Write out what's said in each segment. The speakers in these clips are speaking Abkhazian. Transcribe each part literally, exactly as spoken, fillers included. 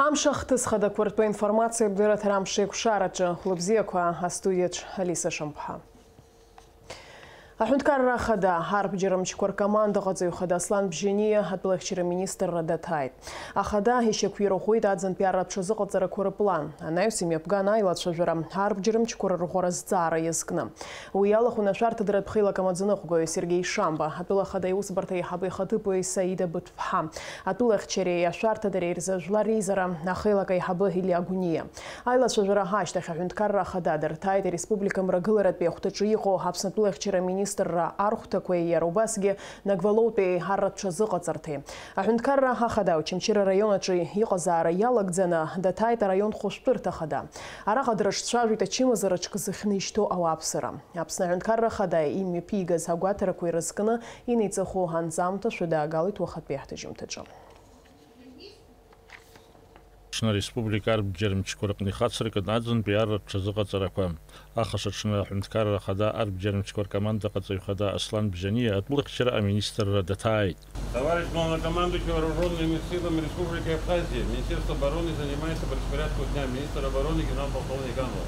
Амш ахҭыс хадақәа ртәы аинформациа абдырраҭара амш еиқәшараҿы. Хәлыбзиақәа, астудиаҿ Алиса Шамԥҳа. Аҳәынҭқарра Ахада арбџьармчқәа ркомандаҟаҵаҩ хада Аслан Бжьаниа атәылахьчара министрра даҭааит. Ахада ишьақәирӷәӷәеит аӡынтәи арратә ҽазыҟаҵарақәа рыплан. Анаҩс имҩаԥган аилацәажәара арбџьармчқәа рырӷәӷәара азҵаара иазкны. Уи иалахәын ашәарҭадаратә хеилак амаӡаныҟәгаҩ Сергеи Шамба, атәыла ахада иусбарҭа аиҳабы ихаҭыԥуаҩ Саида Быҭә ԥҳа, атәылахьчареи ашәарҭадареи рзы жәлар реизара ахеилак аиҳабы Илиа Гәниа. Аилацәажәара ашьҭахь аҳәынҭқарра ахада дырҭааит ареспублика мрагыларатәи ахәҭаҿы иҟоу Аԥсны атәылахьчара министрра архәҭақәеи иара убасгьы Нагвалоутәи арратә ҽазыҟаҵарҭеи. Аҳәынҭқарра ахада Очамчыра араион аҿы иҟазаара иалагӡаны даҭааит араион хәышәтәырҭа ахада. Араҟа дрыҿцәажәеит ачымазара ҿкы зыхьны ишьҭоу ауааԥсыра. Аԥсны аҳәынҭқарра ахада имҩаԥигаз агәаҭарақәа ирызкны инеиҵыху анҵамҭа шәыдаагалеит уахатәи аҳҭыжьымҭаҿы. Аҽны ареспублика арбџьармчқәа рҟны ихацыркын аӡынтәи арратә ҽазыҟаҵарақәа. Ахашаҽны аҳәынҭқарра ахада арбџьармчқәа ркомандаҟаҵаҩ хада Аслан Бжьаниа атәылахьчара аминистрра даҭааит. Товарищ главнокомандующий вооружёнными силами Республики Абхазия, Министерство обороны занимается по распорядку дня. Министр обороны генерал-полковник Ганлов.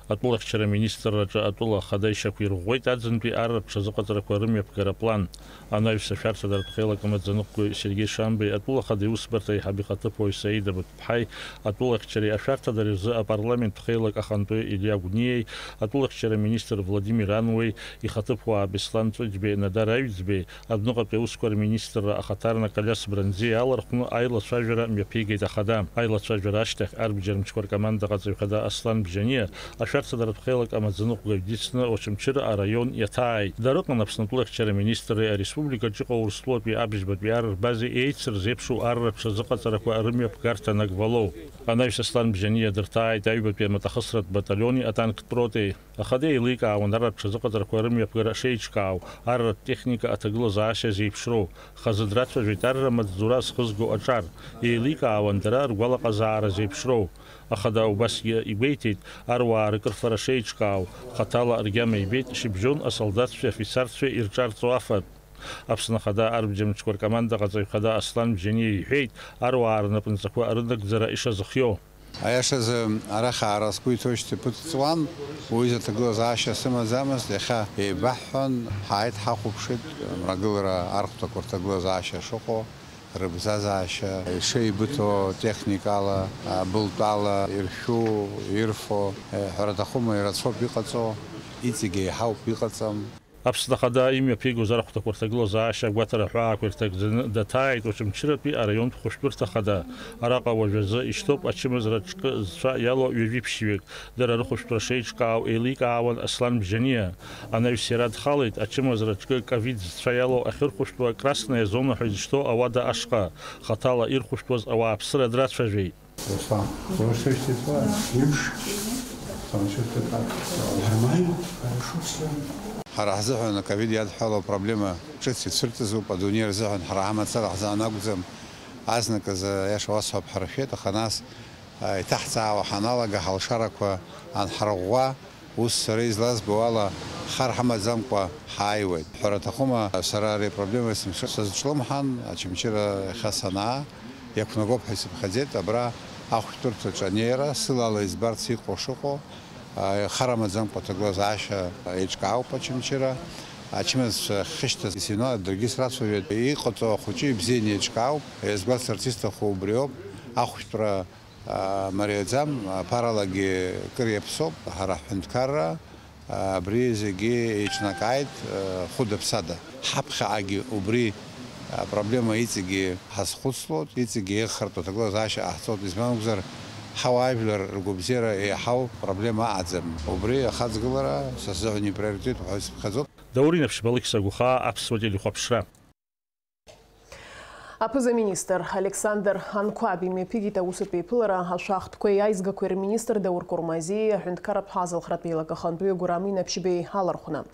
Атәылахьчара аминистрраҿы атәыла ахада ишьақәирӷәӷәеит аӡынтәи арратә ҽазыҟаҵарақәа рымҩаԥгара план. Анаҩс ашәарҭадаратә хеилак амаӡаныҟәгаҩ Сергеи Шамбеи атәыла ахада иусбарҭа аиҳабы ихаҭыԥуаҩ Саида Быҭә ԥҳаи, атәылахьчареи ашәарҭадареи рзы апарламент хеилак ахантәаҩы Илиа Гәниеи, атәылахьчара аминистр Владимир Ануеи, ихаҭыԥуаа Беслан Ҵәыџьбеи Надар Аҩӡбеи, адәныҟатәи аусқәа рминистрра ахаҭарнак Алиас Бранӡиа иалархәны аилацәажәара мҩаԥигеит ахада. Аилацәажәара ашьҭахь арбџьармчқәа ркомандаҟаҵаҩ хада Аслан Бжьаниа, ашәарҭадаратә хеилак амаӡаныҟәгаҩ дицны Очамчыра араион иаҭааит. Дара рҟны Аԥсны атәылахьчара аминистрреи ареспубликаҿы иҟоу Урыстәылатәи абыжьбатәи ар рбазеи еицырзеиԥшу арратә ҽазыҟаҵарақәа рымҩаԥгарҭа нагвалоу. Анаҩс Аслан Бжьаниа дырҭааит аҩбатәи амаҭәахысратә баталиони атанктә ротеи. Ахада еиликаауан арратә ҽазыҟаҵарақәа рымҩаԥгара шеиҿкаау, арратә техника аҭагылазаашьа зеиԥшроу. Хазы драцәажәеит арра маҵзура зхызго аҿар. Еиликаауан дара ргәалаҟазаара зеиԥшроу. Ахада убасгьы игәеиҭеит, аруаа ркырфара шеиҿкаау, хаҭала ргьама ибеит шьыбжьон асолдаҭцәеи афицарцәеи ирҿарҵо афатә. Аԥсны Ахада арбџьармчқәа ркомандаҟаҵаҩ хада Аслан Бжьаниа иҳәеит, аруаа рнапынҵақәа рынагӡара ишазыхиоу. Аиашазы, арахь аара сгәы иҭоушьҭ иԥыҵәҵәуан, уи изы аҭагылазаашьа сымаӡамызт, иахьа еибаҳҳәан, ҳааит, ҳахәаԥшит, мрагылара архәҭақәа рҭагылазаашьа шыҟоу, рыбзазаашьа, ишеибыҭоу техникала, абылтәала, иршәу, ирфо, ҳәарада, ахәыма ирацәоуп иҟаҵо, иҵегь еиҳауп, иҟаҵам. Аԥсны Ахада имҩаԥигоз архәҭақәа рҭагылазаашьа агәаҭара ҳәаақәа ирҭагӡаны даҭааит Очамчыратәи араионтә хәышәтәырҭа Ахада. Араҟа уажәазы ишьҭоуп ачымазара ҿкы зцәа иалоу ҩажәи ԥшьҩык. Дара рыхәышәтәра шеиҿкаау еиликаауан Аслан Бжьаниа. Анаҩс иара дхалеит, ачымазара ҿкы ковид зцәа иалоу ахьырхәышәтәуа Красная зона ҳәа изышьҭоу ауада ашҟа. Хаҭала ирхәышәтәуаз ауааԥсыра драцәажәеит. Руслан, слушаешь ты слова? Слушай. Там что-то так. Нормально? Хорошо всё. Ҳара ҳзыҳәан аковид иадҳәалоу апроблема ҿыц ицәырҵызуп, адунеи рзыҳәан, ҳара ҳамацара ҳзаан акәӡам. Азныказы, аиаша уасҳәап, ҳаршәеит, аха нас, а, иҭаҳҵаауа ҳаналага, ҳалшарақәа анҳарӷәӷәа, ус сара излазбо ала, хар ҳамаӡамкәа ҳааиуеит. Ҳәара аҭахума, сара ари апроблема есымша сазҿлымҳан, Очамчыра иахьа санаа, иақәнагоуп ҳәа исыԥхьаӡеит, абра ахәшәтәырҭаҿы анеира, сылала избарц иҟоу шыҟоу, а, хар амаӡамкәа аҭагылазаашьа еиҿкаауп Очамчыра. Ачымазцәа ахьышьҭаз исыҩналеит, даргьы срацәажәеит. Иҟаҵоу ахәыҷы ибзианы еиҿкаауп, иазгәасҭарц исҭаху убриоуп, ахәшәтәра, а, мариаӡам, аԥаралагьы кыр иаԥсоуп, ҳара ҳҳәынҭқарра, а, абри зегьы еиҿнакааит, а, хәыда-ԥсада. Ҳаԥхьаҟагьы убри апроблема иҵегьы ҳазхәыцлоит, иҵегьы еиӷьхартә аҭагылазаашьа ҟаҳҵоит, избан акәзар, ҳауаажәлар ргәабзиара еиҳау проблема аӡам. Убри ахаҵгылара са сзыҳәан иприоритетуп ҳәа исыԥхьаӡоит. Даур Инаԥшьба, Алықьса Гәхаа, Аԥсуа телехәаԥшра. Аԥыза-министр Александр Анқәаб имҩаԥигеит аусутә еиԥылара ашәахтәқәеи аизгақәеи рминистр Даур Курмазиеи аҳәынҭқарратә ҳазалхратә еилак ахантәаҩы Гәырам Инаԥшьбеи алархәны.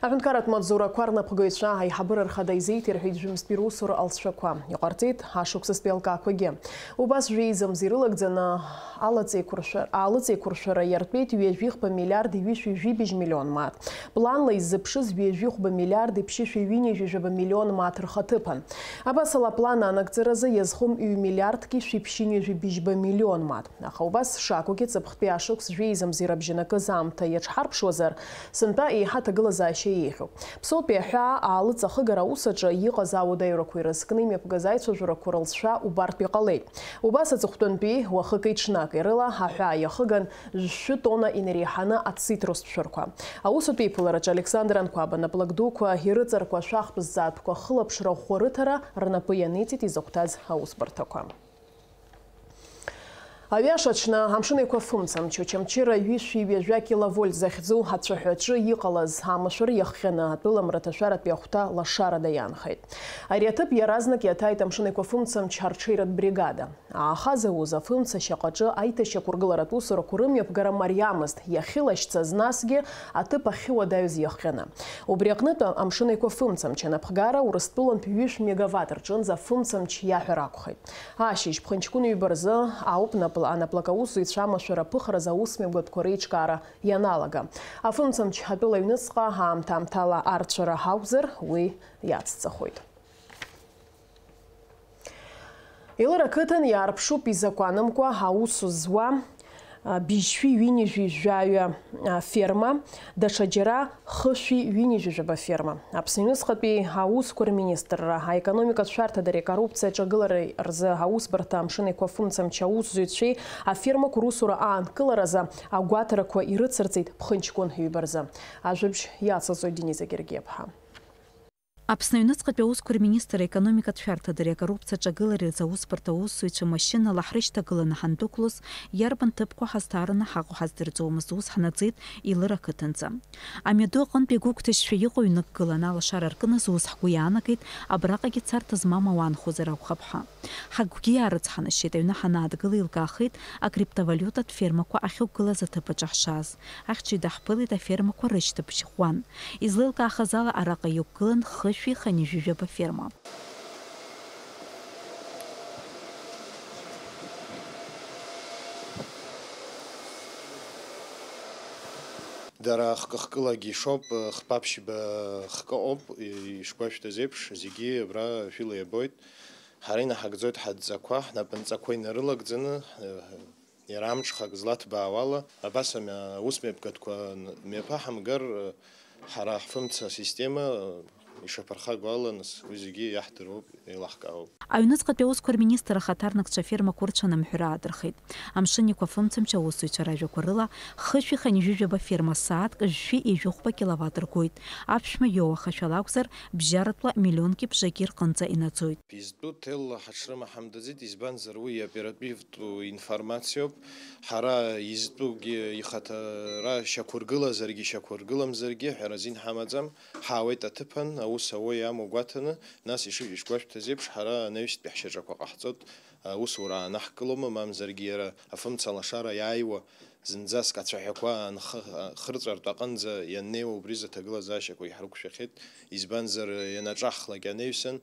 Аҳәынҭқарратә маҵзурақәа рнапхгаҩцәа аиҳабыра рхада изеиҭирҳәеит жәымзтәи русура алҵшәақәа. Иҟарҵеит ашықәсазтәи алкаақәагьы. Убас жәеиза мза ирылагӡаны алаҵеиқәыршәа-, алыҵеиқәыршәара иартәеит ҩажәихԥа миллиард ҩышәи жәибжь миллион мааҭ. Планла иззыԥшыз ҩажәихәба миллиард ԥшьышәи ҩынҩажәижәаба миллион мааҭ рхаҭыԥан. Абас ала аплан Анагӡаразы иазхом ҩ-миллиардки шәиԥшьынҩажәи быжьба миллион мааҭ. Аха убас шакәугьы, ҵыԥхтәи ашықәс жәеиза мзеи рыбжьанакыз аамҭа иаҽҳарԥшуазар, сынтәа еиҳа аҭагылазаашьа еиӷьуп. Ԥсоутәи аҳәаа аалыҵ ахыгара аус аҿы иҟаз ауадаҩрақәа ирызкны имҩаԥгаз аицәажәарақәа рылҵшәа убартә иҟалеит. Убас аҵыхәтәантәи уахыки-ҽнаки рыла аҳәаа иахыган, жәшәы тонна инареиҳаны ацитрустә шәырқәа. Аусутә еиԥылараҿы Александр Анқәаба наплак дуқәа ирыҵаркуа ашәахтә зҵаатәқәа хылаԥшра ӷәӷәа рыҭара рнапы ианиҵеит изыхәҭаз аусбарҭақәа. Аҩаша аҽны Амшын Еиқәа фымцамч Очамчыра ҩышәи ҩажәа киловольт захьӡу ацәаҳәаҿы иҟалаз амашәыр иахҟьаны атәыла мраҭашәаратәи ахәҭа лашарада иаанхеит. Ари аҭыԥ иаразнак иаҭааит Амшын Еиқәа фымцамч арҽеиратә бригада. Ааха зауз афымца ашьаҟаҿы аиҭашьақәыргыларатә усурақәа рымҩаԥгара мариамызт, иахьылашьцаз насгьы аҭыԥ ахьуадаҩыз иахҟьаны. Убри аҟнытә Амшын Еиқәа фымцамч анапхгара Урыстәылантә ҩышә мегаватт рҿынӡа афымцамч иаҳәар акәхеит. Ашьыжь ԥхынҷкәын ҩба рзы ауп напла-, анаплакаусзуҩцәа амашәыр аԥыхразы аусмҩаԥгатәқәа реиҿкаара ианалага. Афымцамч атәыла аҩныҵҟа аамҭа-аамҭала арцәара акәзар, уи иацҵахоит. Елыр ақыҭан иаарԥшуп изакәанымкәа аус зуа, а, быжьшәи ҩынҩажәи жәаҩа, а, ферма, даҽаџьара хышәи ҩынҩажәи жәаба ферма. Аԥсны аҩныҵҟатәи аусқәа рминистрра, аекономикатә шәарҭадареи акоррупциа аҿагылареи рзы аусбарҭа Амшын Еиқәа фымцамч аусзуҩцәеи афермақәа русура аанкыларазы агәаҭарақәа ирыцырҵеит ԥхынҷкәын ҩба рзы. Ажәабжь иацылҵоит Дениза Гергиаԥҳа. Аԥсны аҩныҵҟатәи аусқәа рминистр, аекономикатә шәарҭадареи акоррупциа аҿагылареи рзы аусбарҭа аусзуҩцәа машьынала ҳрышьҭагыланы ҳандәықәлоз, иарбан ҭыԥқәа ҳазҭаараны ҳаҟоу ҳаздырӡомызт, ус ҳнаӡеит Елыр ақыҭанӡа. Амҩаду аҟынтәи гәыгәҭажьшәа иҟоу ҩнык гылан, алашара аркын азы ус ҳгәы иаанагеит, абраҟагьы царҭа змам ауаа нхозар акәхап ҳәа. Ҳагәгьы иаарыцҳанашьеит, аҩны ҳанаадгыла еилкаахеит акриптовалиутатә фермақәа ахьықәгылаз аҭыԥ аҿы ҳшааз. Ахьчаҩ даҳԥылеит афермақәа рышьҭыбжь ӷәӷәан. Излеилкаахаз ала, араҟа иқәгылан хышәи хынҩажәи жәаба ферма. Дара хкы-хкылагьы ишоуп, хԥа-ԥшьба хкы ыҟоуп, ишгәашәҭаз еиԥш, зегьы абра шәыла иабоит. Ҳара инаҳагӡоит ҳадҵақәа, ҳнапынҵақәа инарылагӡаны, иара амҽхак злаҭбаауала, абас амҩа-, аусмҩаԥгатәқәа н-, мҩаԥаҳамгар, ҳара ҳфымца асистема ишаԥырхагоу ала, нас, уи зегьы иаҳдыруоуп, еилаҳкаауп. Аҩныҵҟатәи аусқәа рминистр ахаҭарнакцәа афермақәа рцәанымҳәра аадырхеит. Амшын Еиқәа фымцамч аусзуҩцәа ражәақәа рыла, хышәи хынҩажәи жәаба ферма сааҭк жәшәи ҩажәи хәба киловатт ргоит. Аԥшәма иоуа хашәала акәзар, бжьаратәла миллионки бжаки рҟынӡа инаӡоит. Изтәу ҭелла ҳаҽрымаҳамдаӡеит, избанзар, уи иоперативтәу информациоуп. Ҳара изтәугьы ихаҭара шьақәыргылазаргьы, шьақәыргыламзаргьы ҳәара азин ҳамаӡам. Ҳаауеит аҭыԥан, аус ауеи аму гәаҭаны, нас иши-, ишгәашәҭаз еиԥш, ҳара анаҩстәи ҳшьаҿақәа ҟаҳҵоит, аусура аанаҳкылома, мамзаргьы иара афымца лашара иааиуа, зынӡаск ацәаҳәақәа анхы-, хырҵәартә аҟынӡа ианнеиуа, убри рзы аҭагылазаашьақәа иҳарықәшәахьеит, избанзар, ианаҿаҳхлак анаҩсан,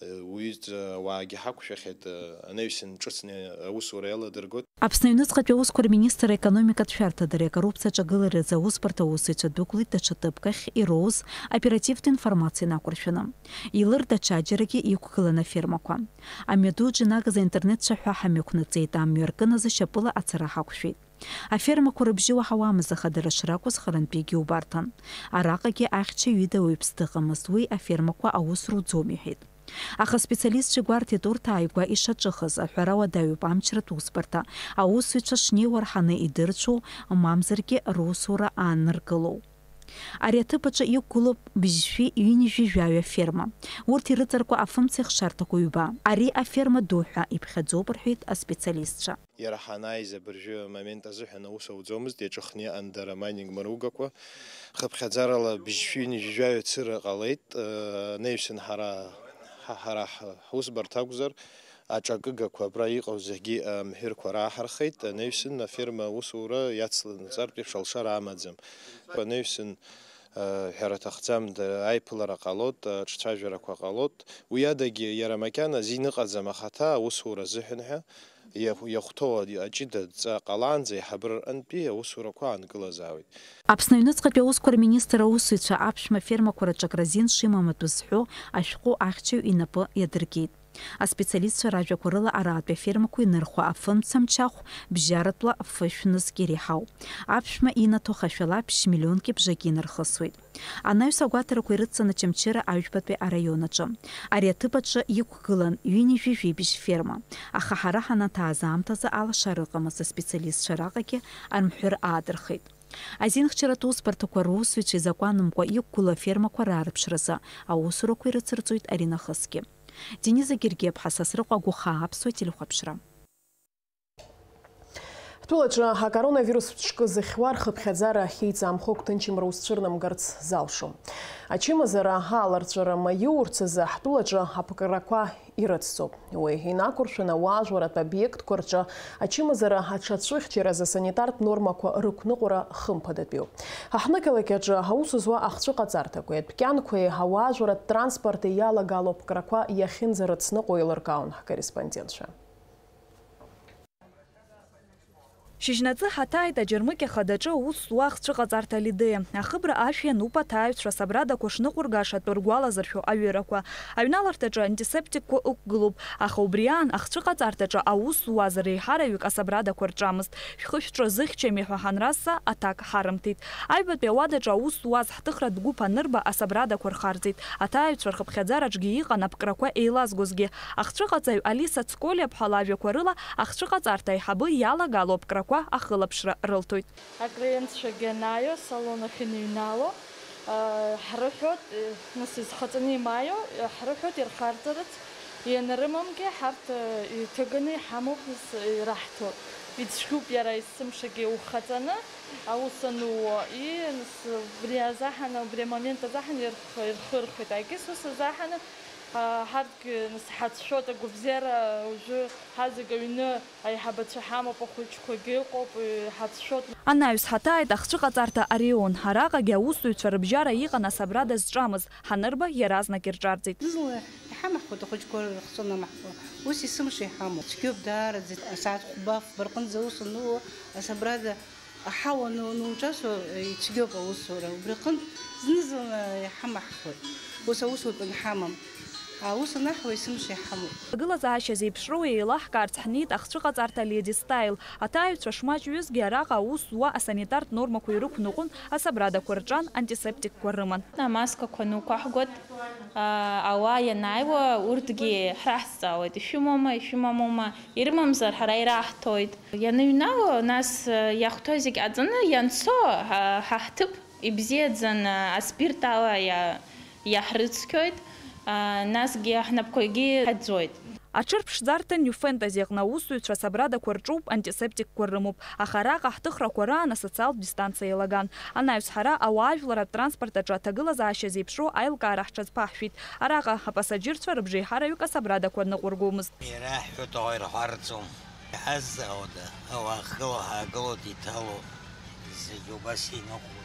уаҩытәыҩса уаагьы ҳақәшәахьеит, анаҩсан ҿыцны аусура иаладыргоит. Аԥсны аҩныҵҟатәи аусқәа рминистр, аекономикатә шәарҭадареи акоррупциа аҿагылареи рзы аусбарҭа аусзуҩцәа дәықәлеит даҽа ҭыԥкахь ироуз оперативтә информациа инақәыршәаны. Илыр даҽаџьарагьы иқәгылан афермақәа. Амҩаду аҿы инагаз аинтернет цәаҳәа ҳамҩақәнаҵеит, амҩа аркын азы шьапыла ацара ҳақәшәеит. Афермақәа рыбжьы уаҳауамызт, аха дара шракәыз харантәигьы убарҭан. Араҟагьы ахьчаҩ ида уаҩԥс дыҟамызт, уи афермақәа аус руӡом иҳәеит. Аха аспециалистцәа игәарҭеит урҭ ааигәа ишаҿыхыз, аҳәара уадаҩуп амчратә усбарҭа, аусзуҩцәа шнеиуа рҳаны идырцәоу, мамзаргьы русура ааныркылоу. Ари аҭыԥ аҿы иқәгылоуп быжьшәи ҩынҩажәи жәаҩа ферма. Урҭ ирыҵаркуа афымцеи ахшарҭақәа ҩба. Ари аферма ду ҳәа иԥхьаӡоуп, рҳәеит аспециалистцәа. Иара ҳанааиз абыржәы амомент азыҳәан аус ауӡомызт, иаҿыхны иҟан дара амайнинг мыругақәа. Хыԥхьаӡарала быжьшәи ҩынҩажәи жәаҩа цыра ҟалеит, э, анаҩсан ҳара, ҳа-, ҳара ҳ-, ҳусбарҭа акәзар, аҿакыгақәа абра иҟоу зегьы амҳәырқәа рааҳархеит, анаҩсан аферма аусура иацланаҵартә еиԥш алшара амаӡам. Анаҩсан, э, ҳәара аҭахӡам, д-, аиԥылара ҟалоит, аҿцәажәарақәа ҟалоит. Уи адагьы, иара макьана азин ыҟаӡам ахаҭа аусура азыҳәан ҳәа, иахә-, иахәҭоу аҷыда адҵа ҟалаанӡа аиҳабыра рҟынтәи аусурақәа аанкылазаауеит. Аԥсны аҩныҵҟатәи аусқәа рминистр аусзуҩцәа аԥшәма афермақәа рҿы акразин шимам атәы зҳәо ашәҟәы ахьчаҩ инапы иадыркит. Аспециалистцәа ражәақәа рыла, араатәи афермақәа инырхуа афымца мчахә бжьаратәла фышә нызқь иреиҳауп. Аԥшәма инаҭо хашәала ԥшь миллионки бжаки инархысуеит. Анаҩс агәаҭарақәа ирыдҵан Очамчыра аҩбатәи араион аҿы. Ари аҭыԥ аҿы иқәгылан ҩынҩажәи жәибжь ферма. Аха ҳара ҳанаҭааз аамҭазы алашара ыҟамызт аспециалистцәа раҟагьы армҳәыр аадырхеит. Азинхьчаратә усбарҭақәа русзуҩцәа изакәанымкәа иқәгылоу афермақәа раарԥшразы аусурақәа ирыцырҵоит аринахысгьы. Дениза Гергиаԥҳа, Сасрыҟәа Гәыхаа, Аԥсуа телехәаԥшра. Ҳтәылаҿы акоронавирус ҿкы зыхьуа рхыԥхьаӡара ахьеиҵамхо гәҭынчымра узцәырнамгарц залшом. Ачымазара аларҵәара маиурц азы ҳтәылаҿы аԥкрақәа ирыцҵоуп. Уи инақәыршәаны ауаажәларратә обиектқәа рҿы ачымазара аҽацәыхьчаразы асанитартә нормақәа рықәныҟәара хымԥадатәиуп. Ҳаҳнықалақь аҿы аус зуа ахцәыҟаҵарҭақәеи адәқьанқәеи ауаажәларратә транспорти иалагало аԥкрақәа иахьынӡарыцныҟәо еилыркаауан ҳкорреспондентцәа. Шьыжьнаҵы ҳаҭааит аџьармыкьа хадаҿы аус зуа ахцәыҟаҵарҭа Лидеиа. Ахыбра ашә иануп аҭааҩцәа асабрадақәа шныҟәыргаша атәы ргәалазыршәо аҩырақәа. Аҩналарҭаҿы антисептикқәа ықәгылоуп, аха убри аан ахцәыҟаҵарҭаҿы аус зуаз реиҳараҩык асабрадақәа рҿамызт. Шәхы-шәҿы зыхьчами ҳәа ҳанразҵаа, аҭак ҳарымҭеит. Аҩбатәи ауадаҿы аус зуаз ҳҭыхратә гәыԥ анырба, асабрадақәа рхарҵеит. Аҭааҩцәа рхыԥхьаӡараҿгьы иҟан аԥкрақәа еилазгозгьы. Ахцәыҟаҵаҩ Алиса Цколиа-ԥҳа лажәақәа рыла, ахцәыҟаҵарҭа аиҳабы иалагало аԥкрақәа ахылаԥшра рылҭоит. Аклиентцәагьы анааио, асалон ахь иныҩнало, ҳрыҳәоит, нас изхаҵаны имааио, ҳрыҳәоит ирхарҵарц, ианрымамгьы ҳарҭ иҭыганы иҳамоуп, нас ираҳҭо. Ицәгьоуп иара есымшагьы ухаҵаны аус анууо, и, нас убри азаҳаны, убри амомент азаҳаны ирх-, ирхырхуеит. Егьыс ус азаҳаны, а, ҳарҭгьы, нас, ҳацәшәоит, агәабзиара уажәы ҳазегь аҩны аиҳабацәа ҳамоуп, ахәыҷқәагьы ыҟоуп, ҳацәшәоит. Анаҩс ҳаҭааит ахцәыҟаҵарҭа ареион. Араҟагьы аусзуҩцәа рыбжьара иҟан асабрада зҿамыз, ҳанырба иаразнак ирҿарҵеит. Зны-зынла иҳамаҳхуеит ахәыҷқәа рыхцәы анамаҳхуа. Ус есымша иҳамоуп. Цәгьоуп даараӡа, асааҭ хәба-фба рҟынӡа аус анууа, асабрада аҳауа ану-, ануҿасуа, ицәгьоуп аусура. Убри аҟынтә зны-зынла иҳамаҳхуеит. Ус аусутә анҳамам. Аус анаҳуа есымша иҳамоуп. Ҭагылазаашьа зеиԥшроу еилаҳкаарц ҳнеит ахцәыҟаҵарҭа Леди Стайл. Аҭааҩцәа шмаҷҩызгьы араҟа аус зуа асанитартә нормақәа ирықәныҟәон, асабрадақәа рҿан, антисептикқәа рыман. Амаскақәа нықәаҳгоит. Аа, ауаа ианааиуа, урҭгьы ҳраҳзҵаауеит, ишәымоума, ишәымамоума, ирымамзар, ҳара ираҳҭоит. Ианыҩнало, нас, иахәҭоу зегь ҟаҵаны ианцо, ҳа, ҳа ҳҭыԥ ибзиаӡаны аспирт ала иа-, иаҳрыцқьоит, а, насгьы ҳнапқәагьы ҳаӡәӡәоит. Аҽырԥшӡарҭа New Fantasy аҟны аусзуҩцәа асабрадақәа рҿоуп, антисептикқәа рымоуп, аха араҟа ҳҭыхрақәа раан асоциалтә дистанциа еилаган. Анаҩс ҳара ауаажәларратә транспорт аҿы аҭагылазаашьа зеиԥшроу аилкаара ҳҽазԥаҳшәеит. Араҟа апасаџьырцәа рыбжеиҳараҩык асабрадақәа ныҟәыргомызт. Ираҳҳәоит, ауаа ирҳәарӡом. Иҳазҵаауада, ауаа хыла ҳаагылоит, иҭало, зегь убас иныҟәоит.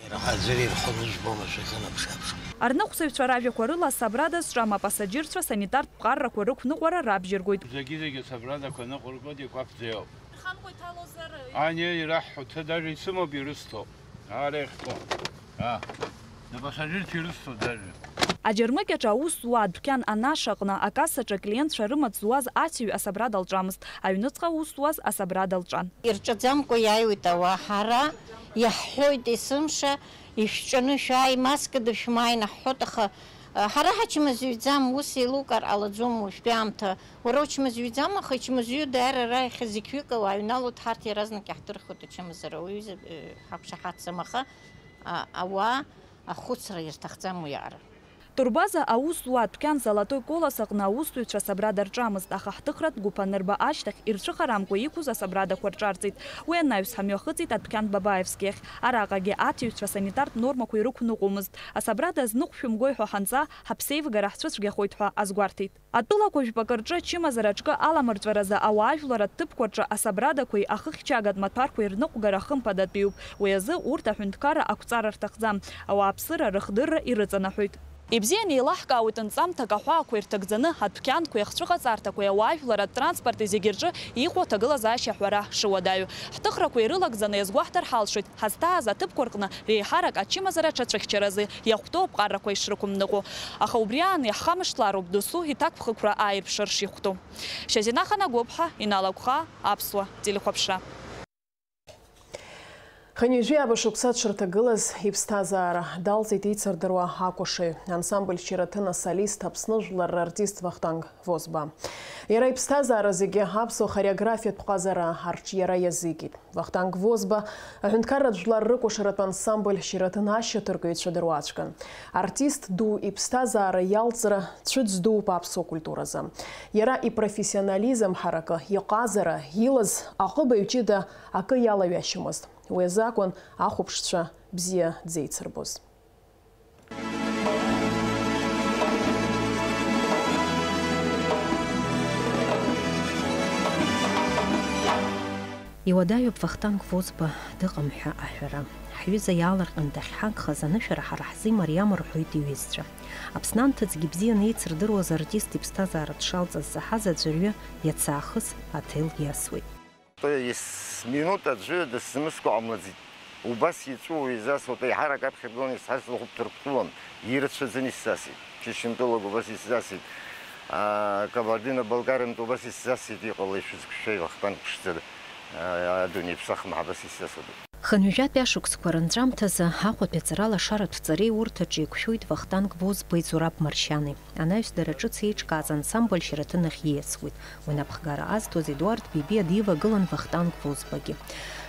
Ирҳаӡыр ирхәаны жәбома шәахьынаԥш-ааԥшуа? Арныҟәцаҩцәа ражәақәа рыла, асабрада зҿам апасаџьырцәа санитартә ԥҟаррақәа рықәныҟәара рабжьаргоит. Зегьы-зегьы асабрадақәа ныҟәыргоит, игәаԥхӡа иоуп. Рхамкәа иҭалозар? Ани, ираҳҳәо, ҭыда, исымоуп, ирысҭо. Ара иахьтәоу. А, напасажирцәа ирысҭоит даже. Аџьармыкьаҿ аус зуа адәқьан Анаша аҟны акассаҿы аклиентцәа рымаҵ зуаз ацыҩ асабрада лҿамызт, аҩныҵҟа аус зуаз асабрада лҿан. Ирҿаӡамкәа иааиуеит ауаа, ҳара иаҳҳәоит есымша, ишәҿаны шәааи, маскада шәмааи наҳҳәоит, аха, а, ҳара ҳачмазаҩӡам, ус еилукаар ҟалаӡом уажәтәи аамҭа. Уара учмазаҩӡам, аха ичмазаҩу даара ара иахьа зықьҩык ауаа ҩналоит, ҳарҭ иаразнак иаҳдырхуеит ачымазара, уаҩы изы, э, ҳақәшаҳаҭӡам, аха, а, ауаа ахәыцра ирҭахӡам уиаҟара. Турбаза аус зуа адәқьан Золотой Колос аҟны аусзуҩцәа асабрада рҿамызт, аха ҳҭыхратә гәыԥ анырба ашьҭахь, ирцәыхарамкәа иқәыз асабрадақәа рҿарҵеит. Уи анаҩс ҳамҩахыҵит адәқьан Бабаевски ахь. Араҟагьы аҭиҩцәа санитартә нормақәа ирықәныҟәомызт. Асабрада азныҟәшәымгои ҳәа ҳанҵаа, ҳаԥсеивгара ҳцәыцәгьахоит ҳәа азгәарҭеит. Атәылақәа жәпакы рҿы ачымазара аҿкы аламырҵәаразы ауаажәларратә ҭыԥқәа рҿы асабрадақәеи ахыхьчагатә маҭәарқәеи рныҟәгара хымԥадатәиуп. Уи азы урҭ аҳәынҭқарра ақәҵара рҭахӡам, ауааԥсыра рыхдырра ирыҵанаҳәоит. Ибзианы еилаҳкаауеит нҵамҭак аҳәаақәа ирҭагӡаны, адәқьанқәеи ахцәыҟаҵарҭақәеи ауаажәларратә транспорти зегьы рҿы иҟоу аҭагылазаашьа аҳәара шыуадаҩу. Ҳҭыхрақәа ирылагӡаны иазгәаҳҭар ҳалшоит, ҳазҭааз аҭыԥқәа рҟны реиҳарак ачымазара аҽацәыхьчаразы иахәҭоу аԥҟарақәа ишрықәымныҟәо. Аха убри аан иаҳхамышҭлароуп досу иҭакԥхықәра ааирԥшыр шихәҭоу. Шьазина Ханагәыԥҳа, Инал Агәхаа, Аԥсуа телехәаԥшра. Хынҩажәи ааба шықәса дшырҭагылаз иԥсҭазаара далҵит еицырдыруа акәашаҩ, ансамбль Шьараҭын асолист, Аԥсны жәлар рартист Вахтанг Возба. Иара иԥсҭазаара зегьы аԥсуа хореографиатә ҟазара арҿиара иазикит. Вахтанг Возба аҳәынҭқарратә жәлар рыкәашаратә ансамбль Шьараҭын ашьаҭаркыҩцәа дыруаӡәкын. Артист ду иԥсҭазаара иалҵра цәыӡ дууп аԥсуа культуразы. Иара ипрофессионализм ҳаракы, иҟазара, илаз аҟыбаҩ ҷыда акы иалаҩашьомызт. Уи азы акәын ахәаԥшцәа бзиа дзеицырбоз. Иуадаҩуп Вахтанг Возба дыҟам ҳәа аҳәара. Ҳҩыза иаалырҟьан дахьҳагхаз анышәара ҳара ҳзы имариам, рҳәоит иҩызцәа. Аԥсны анҭыҵгьы бзианы еицырдыруаз артист иԥсҭазаара дшалҵыз заҳаз аӡәырҩы иацы аахыс аҭел иасуеит. Есминуҭ аӡәы дысзымыскәа ҟамлаӡеит. Убас иҵәыуо изасуеит, еиҳарак аԥхьа дгылан исҳәаз лхәыԥ дырԥылон, ирацәаӡаны исзасит. Џьашьынтәылак убас исзасит. Аа, Кабардино-Балкариантә убас исзасит, иҟалеи шәызқәшәеи Вахтанг ԥшӡа, аа, адунеи ԥсахма ҳәа абас исзасуеит. Хынҩажәатәи ашықәсқәа рынҵәамҭазы Аҟәатәи аҵаралашаратә ҵареи урҭ аҿы еиқәшәоит Вахтанг Возбеи Зураб Маршьани. Анаҩс дара ҿыц еиҿкааз ансамбль Шьараҭын ахь ииасуеит. Уи напхгара азҭоз Едуард Бибиа дивагылан Вахтанг Возбагьы.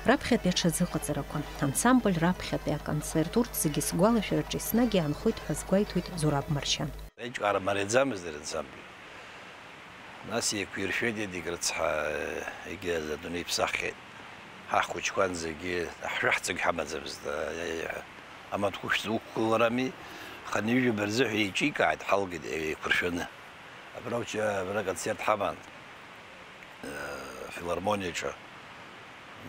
Раԥхьатәи аҽазыҟаҵарақәа, ансамбль раԥхьатәи аконцерт, урҭ зегьы сгәалашәараҿы еснагь иаанхоит ҳәа азгәеиҭоит Зураб Маршьан. Аиҿкаара мариаӡамызт ари ансамбль. Нас еиқәиршәеит Едик рыцҳа, егьи адунеи иԥсаххьеит. Ҳа ҳхәыҷқәан зегьы, ҳшәаҳҵагь ҳамаӡамызт, амаҭәа хәышә зуқәгыларами, хынҩажәаба рзыҳәа еиҿикааит, ҳалгеит еиқәыршәаны. Абра уча-, абра аконцерт ҳаман, э, афилармониаҿы.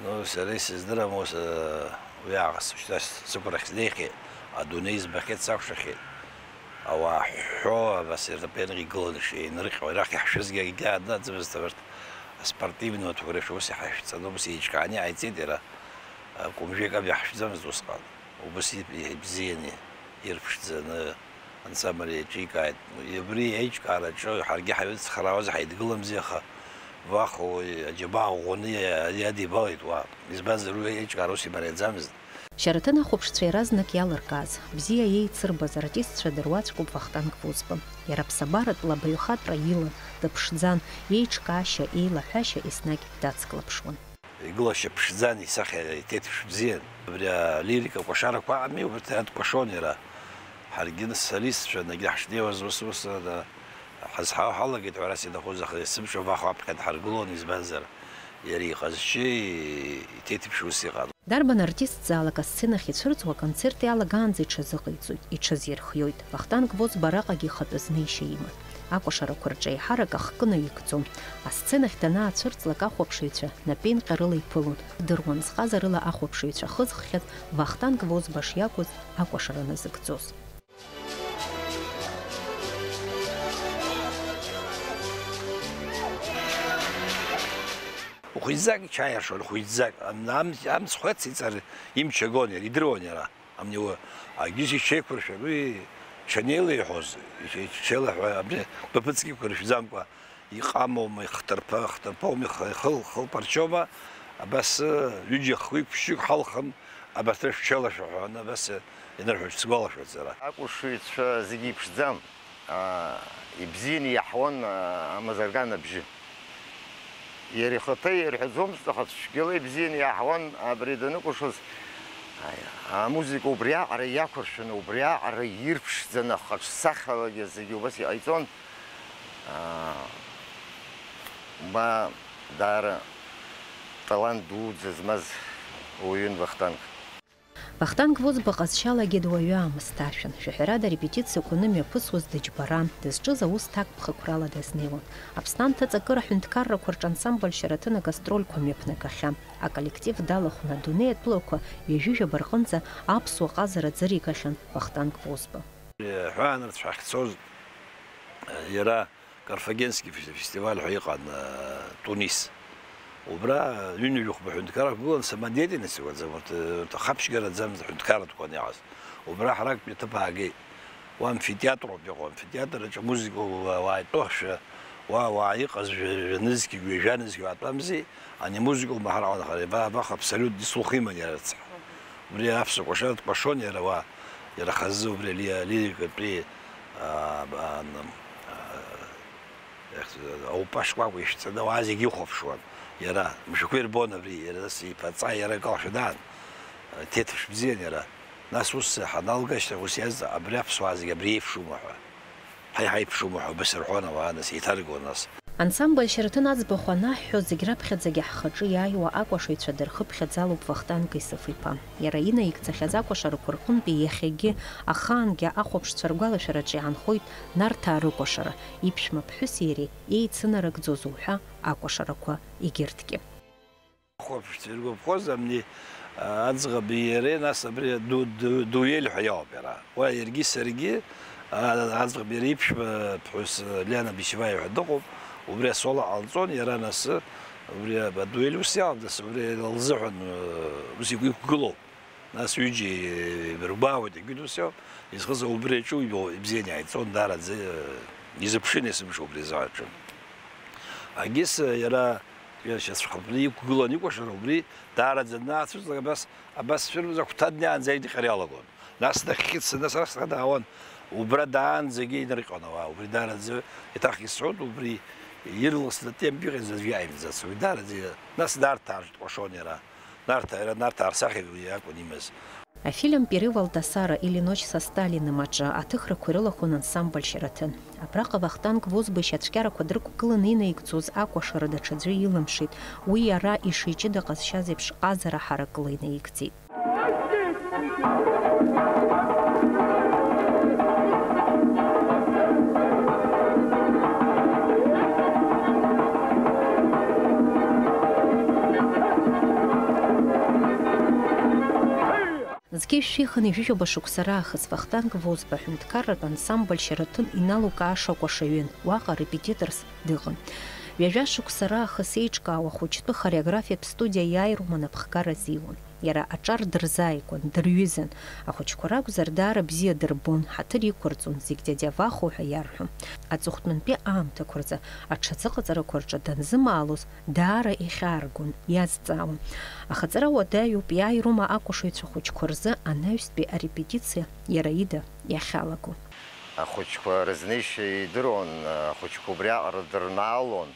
Ну, сара исыздырам ус, э, уи аахыс шьҭа сықәрахь снеихьеит, адунеи збахьеит, сакәшахьеит. Ауаа ҳәҳәо, абас ирапенҟа игыланы шеинырҟьо, арахь иаҳшәызгьы акгьы аанаӡамызт, абарҭ аспортивный маҭәақәа реиԥш ус иҳашәҵаны, ус еиҿкааны иааиҵеит иара, э, кәымжәык ами иаҳшәӡамызт усҟан. Убас иб-, ибзианы, ирԥшӡаны ансамбль еиҿикааит. Абри аиҿкаараҿы ҳаргьы ҳаицхраауаз ҳаидгыламзи, аха Вахо уи аџьабаа ӷәӷәаны иа-, иадибалеит уа. Избанзар, уи аиҿкаара ус имариаӡамызт. Шьараҭын ахәаԥшцәа иаразнак иалыркааз, бзиа еицырбаз артистцәа дыруаӡәкуп Вахтанг Возба. Иара ԥсабаратә лабаҩхатәра илан, дыԥшӡан, иеиҿкаашьа, еилаҳәашьа еснагь дацклаԥшуан. Игылашьа ԥшӡан, исахьа иҭеиҭԥш бзиан. Абри алирика кәашарақәа аҟами, убарҭ ирыдкәашон иара. Ҳаргьы солистцәа, егьи ҳшнеиуаз ус-ус, ада, ҳазҳау ҳалагеит ҳәа, ара сиҭахуз, аха есымша Вахо аԥхьа дҳаргылон, избанзар, иара иҟазшьеи иҭеиҭԥши ус иҟан. Дарбан артистзаалак асценахь ицәырҵуа аконцерт иалагаанӡа иҽазыҟаиҵоит, иҽазирхиоит. Вахтанг Возба араҟагьы ихатәы знеишьа иман. Акәашарақәа рҿы еиҳарак ахкы наигӡон. Асценахь данаацәырҵлак ахәаԥшыҩцәа напеинҟьарыла иԥылон. Дыруан зҟазарыла ахәаԥшыҩцәа хызххьаз Вахтанг Возба шиакәыз акәашара назыгӡоз. Хәыҷӡак ичаиашон, хәыҷӡак. Ам-, ам-, амцхә ацицар имч агон иара, идыруан иара. Амни уа, агьыс иҽеиқәыршәар, уи чанеила иҳәоз, ич-, иҽеилаҳәа, абни баԥыцк иқәыршәӡамкәа, иҟамоума, ихҭырԥа-, ихҭырԥоума, ихы-, ихыл-, ихылԥарчома, абас, ҩыџьа хҩык-ԥшьҩык ҳалхын, абарҭ рышәҽеилашәа ҳәа, абас, инырҳәоит, сгәалашәоит сара. Акәашаҩцәа зегьы иԥшӡам. Аа, ибзианы иаҳауан, аа, амазарган абжьы. Иара ихаҭа ирҳәаӡомызт, аха цәгьала ибзианы иаҳауан абри даныкәашоз. Аи, амузыка убриаҟара иақәыршәаны, убриаҟара ирԥшӡаны, ахаҿсахьалагьы зегьы убас иҟаиҵон. Аа, ма даара талант дуӡӡа змаз уаҩын Вахтанг. Вахтанг Возба ҟазшьалагьы дуаҩы аамысҭашәан. Шәаҳәарада, арепетициақәа анымҩаԥысуаз дыџьбаран, дызҿыз аус ҭакԥхықәрала дазнеиуан. Аԥсны анҭыҵ акыр аҳәынҭқаррақәа рҿы ансамбль Шьараҭын агастрольқәа мҩаԥнагахьан. Аколлектив далахәны адунеи атәылақәа ҩажәижәаба рҟынӡа аԥсуа ҟазара ӡыригахьан Вахтанг Возба. Ҳәаанырцә ҳахьцоз, иара Карфагенский фестиваль ҳәа иҟан, Тунис. Убра ҩынҩажәихәба ҳәынҭқаррақәа гылан, самодеятельность иҟаӡам, урҭ, урҭ ахаԥшьгараӡамызт аҳәынҭқарратә ҟан иҟаз. Убра ҳара актәи аҭыԥ аагеит. Уа амфитеатр ауп иҟоу, амфитеатр аҿы амузыка уааитәоушәа, уа ауаа иҟаз жәа-, жәанызқьҩык, ҩажәанызқьҩык уаатәамзи, ани амузыка умаҳар ҟалахар, еибаабах абсолютно ислухиман иара рыцҳа. Убри аԥсуа кәашара дкәашон иара уа, иара хазы убри али-, алирикатәи, аа, ба-, ан-, аа, ех, аупа шкәакәа ишәҵаны ауаа зегьы ихәаԥшуан иара, мшәақәа ирбон абри, иара нас иԥаҵа иара акалашәа даан, ҭеҭԥш бзиан иара. Нас ус ҳаналга ашьҭахь ус иазҵаа, абри аԥсуаа зегьы абри еиԥшума ҳәа. Ҳаи, ҳаиԥшума ҳәа убас ирҳәон ауаа, нас еиҭаргон нас. Ансамбль Шьараҭын аӡбахә анаҳҳәо, зегь раԥхьаӡагьы ҳхаҿы иааиуа акәашаҩцәа дырхыԥхьаӡалоуп Вахтанг Исыф-иԥа. Иара инаигӡахьаз акәашарақәа рҟынтәи иахьагьы ахаангьы ахәаԥшцәа ргәалашәараҿы иаанхоит Нарҭаа рыкәашара, иԥшәма ԥҳәыси иареи еицынарыгӡоз уҳәа акәашарақәа егьырҭгьы. Ахәаԥшцәа иргәаԥхоз амни, а, аӡӷаби иареи, нас абри ду-, ду-, дуель ҳәа иоуп иара. Уа иаргьы саргьы, а, аӡӷаби иареи иԥшәма ԥҳәыс, а, Лиана Бичеваиа ҳәа дыҟоуп, убри асоло ҟалҵон, иара нас, убри адуель ус иалдас, убри лзыҳәан, а, ус игәы иқәгылоуп. Нас ҩыџьа еибаргәаауеит, егьи ус иоуп, изхыз убри аҿы ибзианы иааиҵон, даараӡа, а, изыԥшын есымша убри азы аҿы. Агьыс, а, иара Иашьацәхырԥны иқәгылан икәашара убри даараӡа данаацәыҵлак, абас, абас цәырымза агәҭа днеиаанӡа идҟьара иалагон. Нас дахьхьыдсаны сара схы даауан, убра даанӡагьы инарҟьон ауаа, убри даараӡа еиҭах исҳәоит, убри ирласны темп иҟаз аӡәгьы ааимҵац, уи даараӡа, нас Нарҭаа рҿы дкәашон иара. Нарҭаа, иара Нарҭаа рсахьа уи акәын имаз. Афильм Перевал Дасара или Ночь со Сталиным аҿы аҭыхрақәа ирылахәын ансамбль Шьараҭын. Абраҟа Вахтанг Возба ишьацәкьарақәа дрықәгыланы инаигӡоз акәашара даҽаӡәы илымшеит, уи иара ишиҷыда ҟазшьаз еиԥш ҟазара ҳаракыла инаигӡеит. Зқьи жәшәи хынҩажәижәаба шықәса раахыс Вахтанг Возба ҳәынҭқарратә ансамбль Шьараҭын иналукааша кәашаҩын, уаҟа репетиторс дыҟан. Ҩажәа шықәса раахыс еиҿкаау ахәыҷтәы хореографиатә студиа иааирума напхгара азиуан. Иара аҿар дырзааигәан, дырҩызан. Ахәыҷқәа ракәзар, даара бзиа дырбон, ҳаҭыр иқәырҵон, зегь дядя Вахо ҳәа иарҳәон. Аҵыхәтәантәи аамҭақәа рзы аҽазыҟаҵарақәа рҿы данзымаалоз, даара ихьааргон, иазҵаауан. Ахаҵара уадаҩуп, иааирума акәашаҩцәа хәыҷқәа рзы анаҩстәи арепетициа иара ида иахьалаго. Ахәыҷқәа рызнеишьа идыруан, ахәыҷқәа убриаҟара дырнаалон.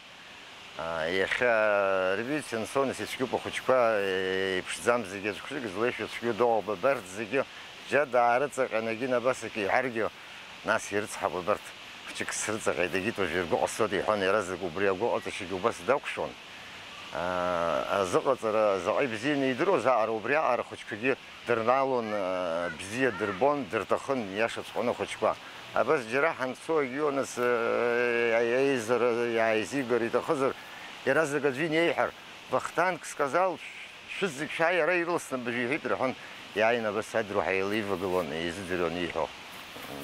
Иахьа арепетициа анцо, нас ицәгьоуп ахәыҷқәа, еиԥшӡам зегьы, аӡә хәыҷык злеишәа цәгьоу дыҟоуп, абарҭ зегьы џьа даарыҵаҟьан, егьи набасак иҳәаргьы, нас ирыцҳап, абарҭ хәыҷык срыҵаҟьеит, егьи тоже иргәы ҟасҵоит, иҳәон иаразнак, убри агәыҟаҵашьагьы убас дақәшәон. Азыҟаҵара заҟа ибзианы идыруаз аҟара, убри аҟара ахәыҷқәагьы дырнаалон, бзиа дырбон, дырҭахын, иашаҵәҟьаны ахәыҷқәа. Абас џьара ҳанцо, егьиу нас, аизара иааизигар иҭахызар, иаразнак аӡәы инеиҳәар, Вахтанг сказал, шәызегь шәааи, иара ирласны абыржәы иҳәеит, рҳәон, иааины абас адруҳәа еилеивагылон, еизыӡырҩуан ииҳәо.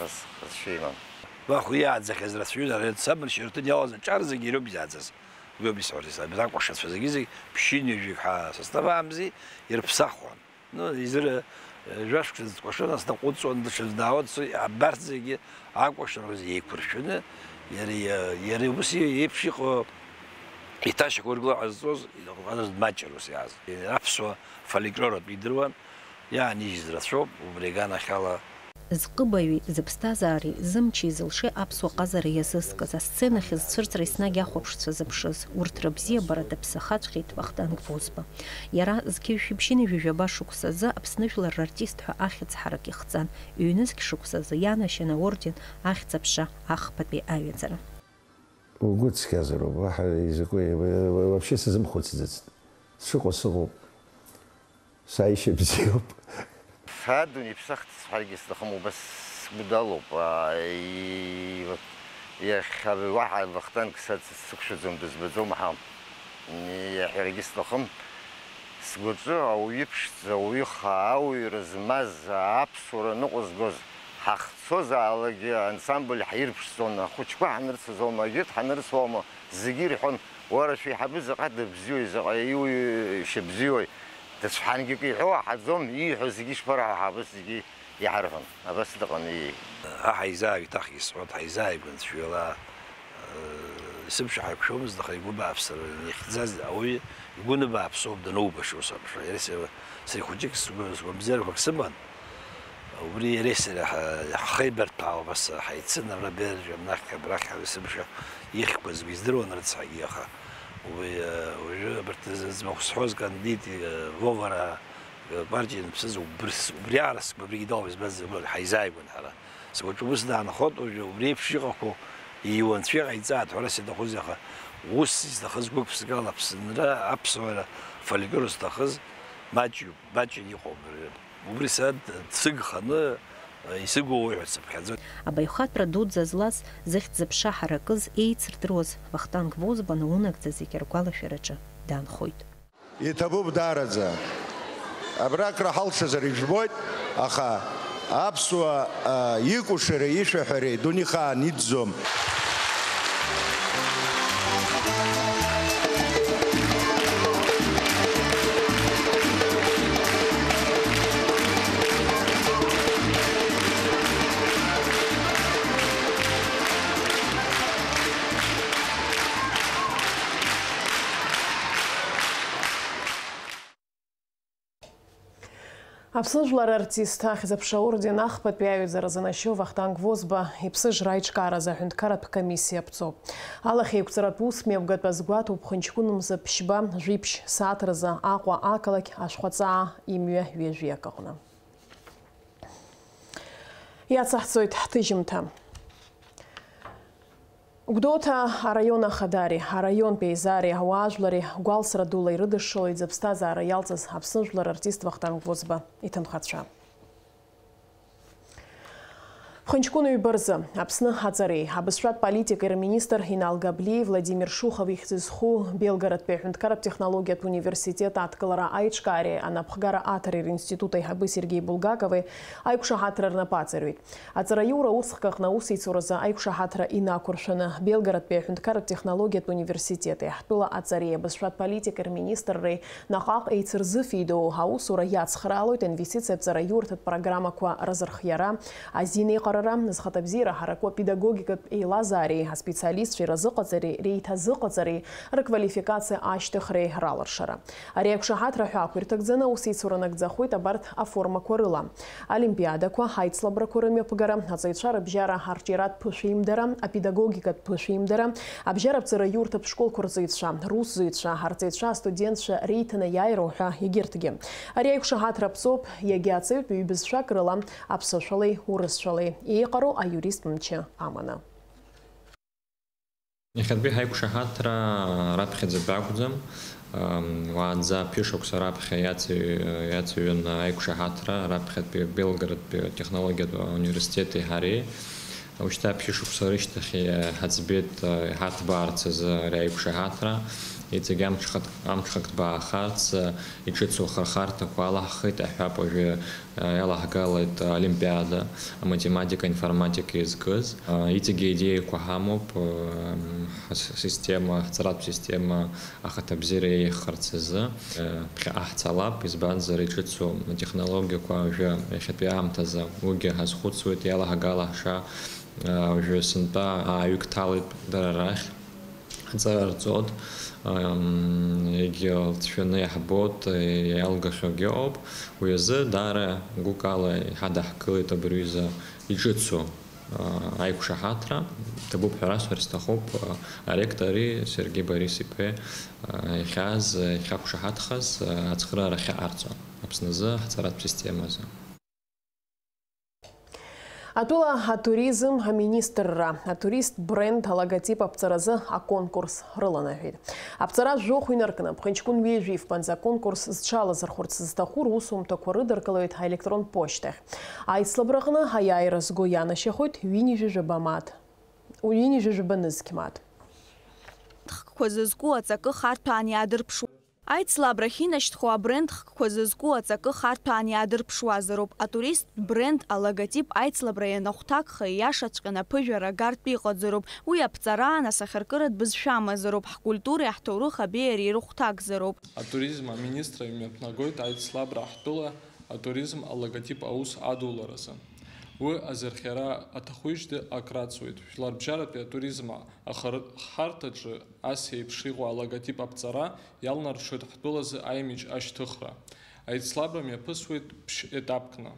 Нас ҟазшьа иман. Вахо иааӡахьаз рацәаҩын, ари ансамбль Шьараҭын иалаз аҿар зегьы ироуп изааӡаз. Уи ауп исҳәарц, абри акәашацәа зегьы-зегь ԥшьынҩажәик ҳәа состав аамзи, ирыԥсахуан. Ну, изыр, э, жәашықәса дкәашон, нас даҟәыҵуан, даҽаӡә даауан, цы-, абарҭ зегьы акәашара еиқәыршәаны, иара, иа-, иара ус еиԥш иҟоу иҭашьақәыргыло ҟазҵоз, иҟаз маҷыр ус иааз. Аԥсуа фольклор атәы идыруан, иаанижьыз рацәоуп, убри аганахьала. Зҟыбаҩи, зыԥсҭазаареи, зымчи, зылшеи аԥсуа ҟазара иазызкыз, асценахь зцәырҵра еснагь ахәаԥшцәа зыԥшыз, урҭ рыбзиабара даԥсахаҵәҟьеит Вахтанг Возба. Иара зқьи жәшәи ԥшьынҩажәи жәаба шықәсазы Аԥсны жәлар рартист ҳәа ахьӡ ҳарак ихҵан, ҩнызқь шықәсазы ианашьан аорден Ахьӡ-аԥша ахԥатәи аҩаӡара. Угәы цқьазароуп, уаҳа изакәи, вообще сазымхәыцӡацт. Сшыҟоу сыҟоуп. Сааишьа бзиоуп. Адунеи ԥсахт сҳәаргьы сҭахым, убас сгәы далоуп. Аа, и-, иахьа уаҳа Вахтанг са сықәшәаӡом, дызбаӡом ҳәа иаҳәарагьы сҭахым. Сгәаҿы ауаҩы ԥшӡа, ауаҩы хаа, ауаҩра змаз, аԥсуара ныҟәызгоз, Ҳахцозаалакгьы ансамбль ҳирԥшӡон, ахәыҷқәа ҳанырцоз аума, ажәытә ҳанырцоз аума, зегьы ирҳәон, уара шәеиҳабы заҟа дыбзиои, заҟа иуишьа бзиои, дацәҳангьы акы иҳәо аҳаӡом, ииҳәо зегьы ишԥараҳәо, ҳабыс зегьы иҳарҳәон, абас дыҟан, ии. Аҳ ҳаизааигәа, еиҭах исҳәоит, ҳаизааигәан цәгьала, исымшәа ҳарԥшуамызт, аха игәы бааԥсра ихьӡаз ауаҩы игәы ныбааԥсоуп данубаша ус аԥшра. Иара сара, сара хәыҷык сгәы, сгәабзиарақәак сыман. Убри иареи сареи ҳа-, ҳхеибарҭәаауа абас ҳаицын, абра Бержа, абнахь, абрахь, ҳәа сымша ихьқәа зегьы издыруан рыцҳагьы, аха уи, э, уажәы абарҭ зыӡбахә сҳәоз Кандид, э, Вовара, э, Кәарҷиа ианԥсыз убри, убри аара сгәы абригьы дауп избаз, убра ҳаизааигәан ҳара. Сгәаҿы ус даанхоит уажәы, убри еиԥш иҟақәоу иуанцәа иҟаиҵааит, ҳәа сиҭахузеи, аха ус изҭахыз гәык-ԥсыкала Аԥсынра, аԥсуара, фольклор зҭахыз маҷҩуп, маҷын иҟоуп. Убри сара дсыгханы, исыгу уаҩ ҳәа сыԥхьаӡоит. Абаҩхатәра дуӡӡа злаз, зыхьӡ-зыԥша ҳаракыз, еицырдыруаз Вахтанг Возба наунагӡа зегьы ргәалашәараҿы даанхоит. Иҭабуп даараӡа. Абра акраҳалшазар ижәбоит, аха аԥсуа, а, икәашареи ишәаҳәареи дунеихаан иӡӡом. Аԥсны жәлар артист ахьӡ-аԥша аорден ахԥатәи аҩаӡара занашьоу Вахтанг Возба иԥсыжра аиҿкааразы аҳәынҭқарратә комиссиа аԥҵоуп. Алахьеиқәҵаратә усмҩаԥгатә азгәаҭоуп ԥхынҷкәын мза ԥшьба жәиԥшь сааҭ рзы Аҟәа ақалақь ашәҟәаҵаа имҩа ҩажәиак аҟны. Иацаҳҵоит ҳҭыжьымҭа. Гәдоуҭа араион ахадари, араионтәи аизареи, ауаажәлари гәалсра дула ирыдышшылоит зыԥсҭазаара иалҵыз Аԥсны жәлар артист Вахтанг Возба иҭынхацәа. Ԥхынҷкәын ҩба рзы Аԥсны аҵареи абызшәатә политикеи рминистр Инал Габлиеи Владимир Шухов ихьӡ зху Белгородтәи аҳәынҭқарратә технологиатә университет адкылара аиҿкаареи анапхгара аҭареи ринститут аиҳабы Сергеи Булгакови аиқәшаҳаҭра рнапы аҵаҩит. Аҵараиура усхк аҟны аусеицуразы аиқәшаҳаҭра инақәыршәаны, Белгородтәи аҳәынҭқарратә технологиатә университети ҳтәыла аҵареи абызшәатә политикеи рминистрреи наҟ-ааҟ еицырзыфидоу аусура иацхраалоит аинвестициатә ҵараиурҭатә программақәа рзырхиара, азинеиҟарара, зхаҭабзиара ҳараку апедагогикатә еилазаареи аспециалистцәеи разыҟаҵареи реиҭазыҟаҵареи, рквалификациа ашьҭыхреи ралыршара. Ари аиқәшаҳаҭра ҳәа ақәирҭагӡаны аусеицура нагӡахоит абарҭ аформақәа рыла: олимпиадақәа, аицлабрақәа рымҩаԥгара, аҵаҩцәа рыбжьара арҿиаратә ԥышәеимдара, апедагогикатә ԥышәеимдара, абжьаратә ҵараиурҭатә школқәа рҵаҩцәа, русзуҩцәа, арҵаҩцәа, астудентцәа реиҭанеиааира уҳәа егьырҭгьы. Ари аиқәшаҳаҭра аԥҵоуп иагьа аҵаҩтә ҩбызшәак рыла, аԥсышәалеи урысшәалеи, еиҟароу аиурист мчы аманы. Иахьатәи ҳаиқәшаҳаҭра раԥхьаӡатәи акәӡам. Уаанӡа ԥышықәса раԥхьа иаци-, иацыҩын аиқәшаҳаҭра раԥхьатәи Белгородтәи атехнологиатә университети ҳареи. Ушьҭа ԥшьышықәса рышьҭахь иҳаӡбеит иҳаҭбаарц азы ари аиқәшаҳаҭра. Иҵегь амҽхак-, амҽхак ҭбаахарц иҿыцу ахырхарҭақәа алаҳхит, аҳәап, уажәы Иалаҳгалеит олимпиада, аматематика, информатика иазкыз. Иҵегьы аидеиақәа ҳамоуп, ҳсистема, ҳҵаратә система ахаҭабзиара еиӷьхарц азы. Ԥхьаҟа ҳцалап, избанзар, иҿыцу атехнологиақәа уажәы иахьатәи аамҭазы уигьы ҳазхәыцуеит, иалаҳгала ҳша, уажәы сынтәа ааҩык ҭалеит дара рахь. Аҵара рҵоит, егьлҵшәаны иаҳбоит, иалгахьоугьы ыҟоуп. Уи азы даара гәыкала иҳадаҳкылеит абри аҩыза иҿыцу аиқәшаҳаҭра. Ҭабуп ҳәа расҳәар сҭахуп, аректори Сергеи Борис-иԥеи иахьааз, иахьақәшаҳаҭхаз ацхыраара ахьаҟарҵо Аԥсназы ҳҵаратә системазы. Атәыла атуризм аминистрра атурист бренд алоготип аԥҵаразы аконкурс рыланаҳәеит. Аԥҵара жәохә инаркны, ԥхынҷкәын ҩажәи фбанӡа аконкурс зҽалазырхәырц зҭаху русумҭақәа рыдыркылоит аелектронтә ԥошьҭахь. Аицлабраҟны аиааира зго ианашьахоит ҩынҩажәи жәаба мааҭ. Ҩынҩажәи жәаба нызқь мааҭ. Ҭхкқәа зызку аҵакы харҭәаан иаадырԥшуеит. Аицлабрахь инашьҭхо абренд хкқәа зызку аҵакы харҭәаан иаадырԥшуазароуп. Атуристтә бренд алоготип аицлабра ианахәҭакха, ииашаҵәҟьаны аԥыжәара агартә иҟаӡароуп. Уи аԥҵараан асахьаркыратә бызшәа амазароуп, ҳкультуреи ҳҭоурых абеиареи рыхәҭакзароуп. Атуризм аминистра имҩаԥнагоит аицлабра ҳтәыла атуризм алоготип аус адуларазы. Уи азырхиара аҭахуижьҭеи акраҵуеит. Жәларбжьаратәи атуризм ахар-, ахарҭаҿы ас еиԥш иҟоу алоготип аԥҵара иалнаршоит ҳтәылазы аимидж ашьҭыхра. Аицлабра мҩаԥысуеит ԥшь-етапкны.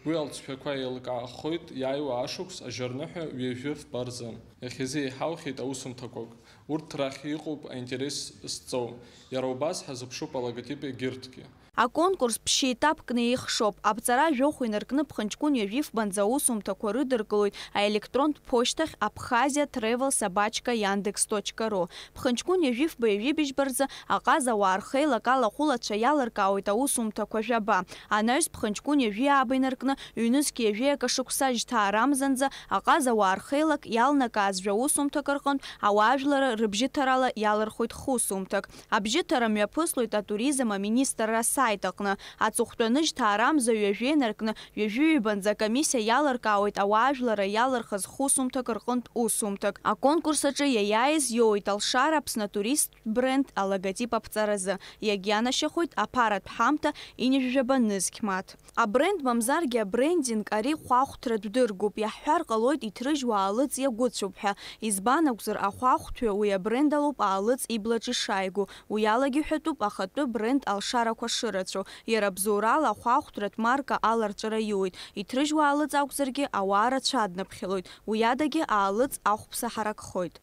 Уи алҵшәақәа еилкаахоит иааиуа ашықәс ажьырныҳәа ҩажәи фба рзы. Иахьазы еиҳаухьеит аусумҭақәак. Урҭ рахь иҟоуп аинтерес зҵоу. Иара убас ҳазыԥшуп алоготип егьырҭгьы. Аконкурс ԥшьеетапкны еихшоуп. Аԥҵара жәохә инаркны Ԥхынҷкәын ҩажәи фбанӡа аусумҭақәа рыдыркылоит аелектронтә ԥошьҭахь Абхазиа Travel собачка Яндекс точка ру. Ԥхынҷкәын ҩажәи фба ҩажәи быжьба рзы аҟазауаа рхеилак алахәылацәа иалыркаауеит аусумҭақәа жәаба. Анаҩс Ԥхынҷкәын ҩажәи ааба инаркны ҩнызқь ҩажәи акы шықәса жьҭаарамзанӡа аҟазауаа рхеилак иалнакааз жәаусумҭак рҟынтә ауаажәларра рыбжьыҭарала иалырхуеит хусумҭак. Абжьыҭара мҩаԥыслоит атуризм аминистрра асайт аҟны. Аҵыхәтәаны жьҭаарамза ҩажәи инаркны ҩажәи ҩбанӡа акомиссиа иалыркаауеит ауаажәларра иалырхыз хусумҭак рҟынтә усумҭак. Аконкурс аҿы иаиааиз иоуеит алшара Аԥсны атуристтә бренд алоготип аԥҵаразы. Иагьианашьахоит аԥаратә ҳамҭа ҩынҩажәижәаба нызқь мааҭ. Абренд мамзаргьы абрендинг ари хәаахәҭратә дыргоуп, иаҳҳәар ҟалоит иҭрыжьуа аалыҵ иагәыцәуп ҳәа. Избан акәзар, ахәаахәҭҩы уи абренд алоуп аалыҵ иблаҿ ишааигәоу, уи алагьы ҳәатәуп ахатәы бренд алшарақәа шырацәоу. Иара абзоурала ахәаахәҭратә марка аларҵәара иуеит, иҭрыжьуа аалыҵ акәзаргьы ауаа рацәа адныԥхьалоит, уи адагьы аалыҵ ахәԥса ҳаракхоит.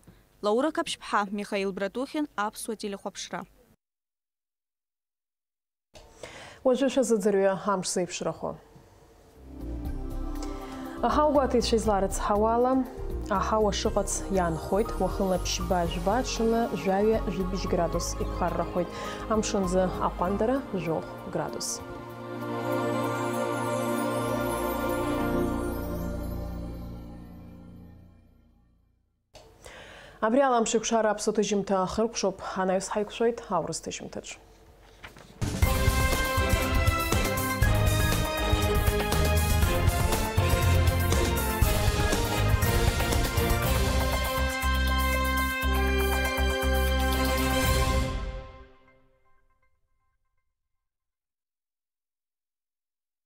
Лаура Қаԥшьԥҳа, Михаил Братухин, Аԥсуа телехәаԥшра. Уажәы шәазыӡырҩы амш зеиԥшрахо. Аҳауагәаҭеицәа изларыцҳауа ала, аҳауа шыҟац иаанхоит, уахынла ԥшьба-жәба, ҽынла жәаҩа-жәибжь градус иԥхаррахоит, амшынӡы аҟәандара жәохә градус. Абри ала амш еиқәшара аԥсуа ҭыжьымҭа ахыркәшоуп, анаҩс ҳаиқәшәоит аурыс ҭыжьымҭаҿ.